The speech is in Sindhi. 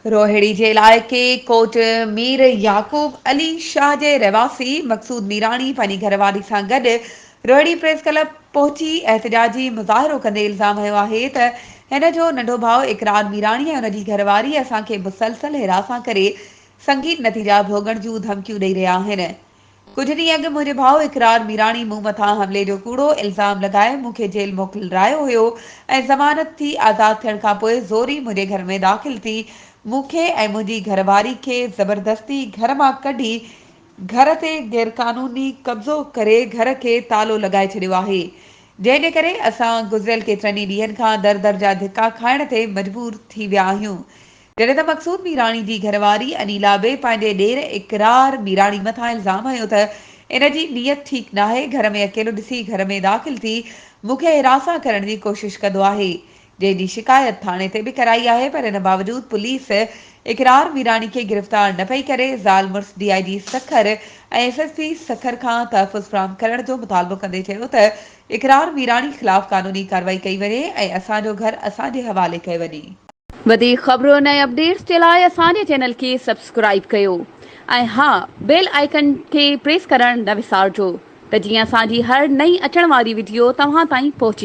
روهڙي جي علائقي ڪوٽ مير يعقوب علي شاهه جي رهواسي مقصود ميراڻي پنهنجي گهرواري سان گڏ روهڙي پريس ڪلب پهچي احتجاجي مظاهرو ڪندي الزام هنيو آهي ته هن جو ننڍو ڀاء اقرار ميراڻي ۽ ان جي گهرواري اسان کي مسلسل هراسان ڪري سنگين نتيجا ڀوڳڻ جون ڌمڪيون ڏئي رهيا آهن. ڪجهه ڏينهن اڳ منهنجي ڀاء اقرار ميراڻي مون مٿان حملي جو ڪوڙو الزام لڳائي مون کي جيل موڪلرايو هيو ۽ ضمانت ٿي آزاد ٿيڻ کانپوء زوري منهنجي گهر ۾ داخل ٿي مون کي ۽ منهنجي گهر واري کي زبردستي گهر مان ڪڍي گهر تي غيرقانوني قبضو ڪري گهر کي تالو لڳائي ڇڏيو آهي جنهن جي ڪري اسان گذريل ڪيترن ئي ڏينهن کان در در جا ڌڪا کائڻ تي مجبور ٿي ويا آهيون. جڏهن ته مقصود ميراڻي جي گهر واري انيلا به پنهنجي ڏير اقرار ميراڻي مٿان الزام هنيو ته ان جي نيت ٺيڪ ناهي، گهر ۾ اڪيلو ڏسي گهر ۾ داخل ٿي مون کي هراسان ڪرڻ جي ڪوشش ڪندو آهي، جنهن جي شڪايت ٿاڻي تي به ڪرائي آهي پر ان باوجود پوليس اقرار ميراڻي کي گرفتار نه پئي ڪري، زال مڙس D I G Sukkur ۽ S S P Sukkur کان تحفظ فراهم ڪرڻ جو مطالبو ڪندي چيو ته اقرار ميراڻي خلاف قانوني ڪارروائي ڪئي وڃي ۽ اسان جو گهر اسان جي حوالي ڪيو وڃي. وڌيڪ خبرن ۽ اپڊيٽس جي لاء اسان جي چينل کي سبسڪرائيب ڪيو ۽ ها بيل آئيڪن کي پريس ڪرڻ نه وسارجو ته جيئن اسان جي هر نئين اچڻ واري وڊيو توهان تائين پهچي.